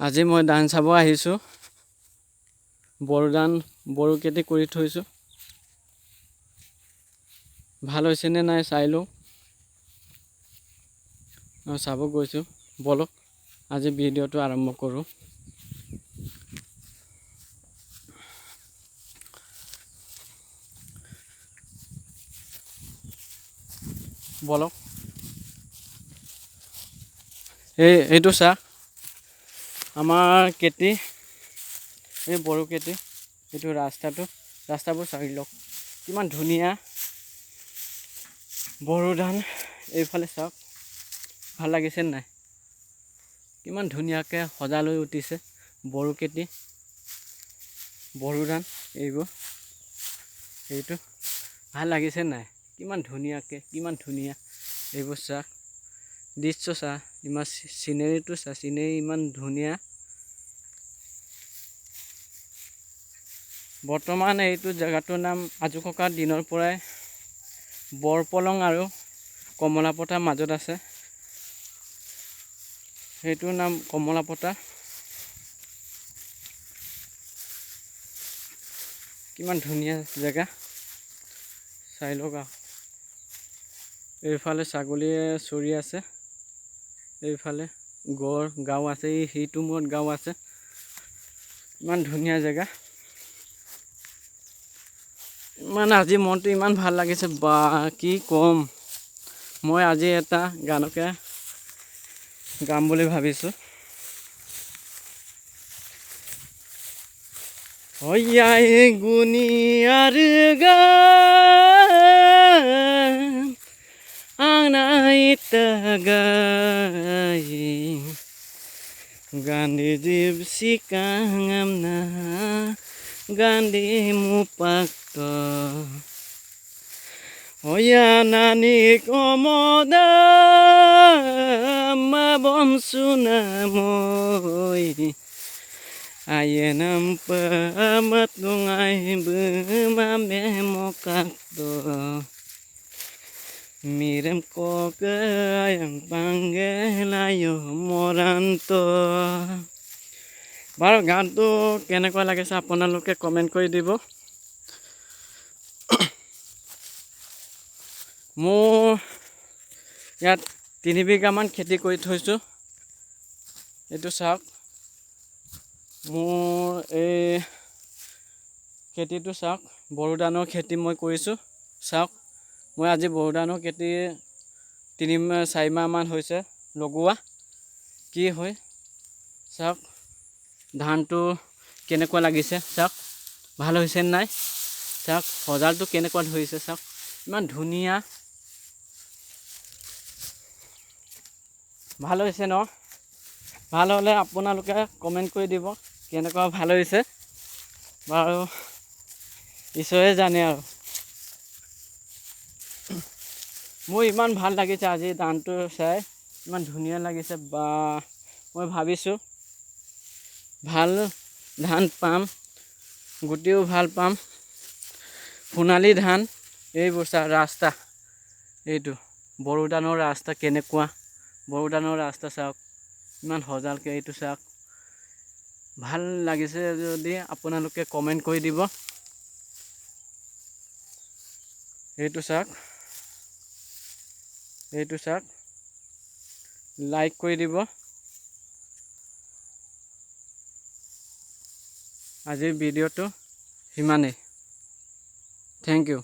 আজি মই ধান চাব আহিছোঁ। বড়ো ধান, বড়ো খেতি কৰি থৈছোঁ। ভাল হৈছেনে নাই চাই লওঁ, চাব গৈছোঁ। ব'লক আজি ভিডিঅ'টো আৰম্ভ কৰোঁ। ব'লক, এইটো চাহ আমাৰ খেতি, এই বড়ো খেতি। এইটো ৰাস্তাটো, ৰাস্তাবোৰ চাই লওক কিমান ধুনীয়া। বড়ো ধান এইফালে চাওক, ভাল লাগিছে নাই? কিমান ধুনীয়াকৈ সজা লৈ উঠিছে বড়ো খেতি, বড়ো ধান এইবোৰ। এইটো ভাল লাগিছে নাই? কিমান ধুনীয়াকৈ, কিমান ধুনীয়া এইবোৰ চাওক, দৃশ্য চা, ইমান চিনেৰীটো চা, চিনেৰী ইমান ধুনীয়া। বৰ্তমান এইটো জেগাটোৰ নাম আজো ককাৰ দিনৰ পৰাই বৰপলং আৰু কমলাপথাৰ মাজত আছে। সেইটোৰ নাম কমলাপথাৰ। কিমান ধুনীয়া জেগা, চাই লওক। আৰু এইফালে ছাগলীয়ে চৰি আছে, এইফালে গড় গাঁও আছে, এই সিটো মূৰত গাঁও আছে। ইমান ধুনীয়া জেগা, ইমান আজি মনটো ইমান ভাল লাগিছে, বা কি ক'ম। মই আজি এটা গানকে গাম বুলি ভাবিছোঁ। অয়াই গুণিয়াৰ গান আনাই tagay Gandhi gypsy kangam na Gandhi mupakto Oya nani komoda ma bom sunamoi Ayenam pamat ngai bumame mokakto Mirem kokayang pangelayo moranto। বাৰু গানটো কেনেকুৱা লাগিছে আপোনালোকে কমেণ্ট কৰি দিব। মোৰ ইয়াত 3 বিঘামান খেতি কৰি থৈছোঁ। এইটো চাওক, মোৰ এই খেতিটো চাওক, বড়ো ধানৰ খেতি মই কৰিছোঁ। চাওক, মই আজি বড়ো ধানৰ খেতি 3-4 মাহমান হৈছে লগোৱা। কি হয় চাওক, ধানটো কেনেকুৱা লাগিছে চাওক, ভাল হৈছে নাই চাওক, সজালটো কেনেকুৱা ধৰিছে চাওক, ইমান ধুনীয়া ভাল হৈছে ন? ভাল হ'লে আপোনালোকে কমেণ্ট কৰি দিব কেনেকুৱা ভাল হৈছে। বাৰু ঈশ্বৰে জানে আৰু। মোৰ ইমান ভাল লাগিছে আজি ধানটো চাই, ইমান ধুনীয়া লাগিছে। বা মই ভাবিছোঁ ভাল ধান পাম, গুটিও ভাল পাম, সোণালী ধান। এইবোৰ চা ৰাস্তা, এইটো বড়ো ধানৰ ৰাস্তা কেনেকুৱা, বড়ো ধানৰ ৰাস্তা চাওক ইমান সজালকৈ। এইটো চাওক, ভাল লাগিছে যদি আপোনালোকে কমেণ্ট কৰি দিব। এইটো চাওক, এইটো চাওক, লাইক কৰি দিব। আজিৰ ভিডিঅ'টো সিমানেই। Thank you.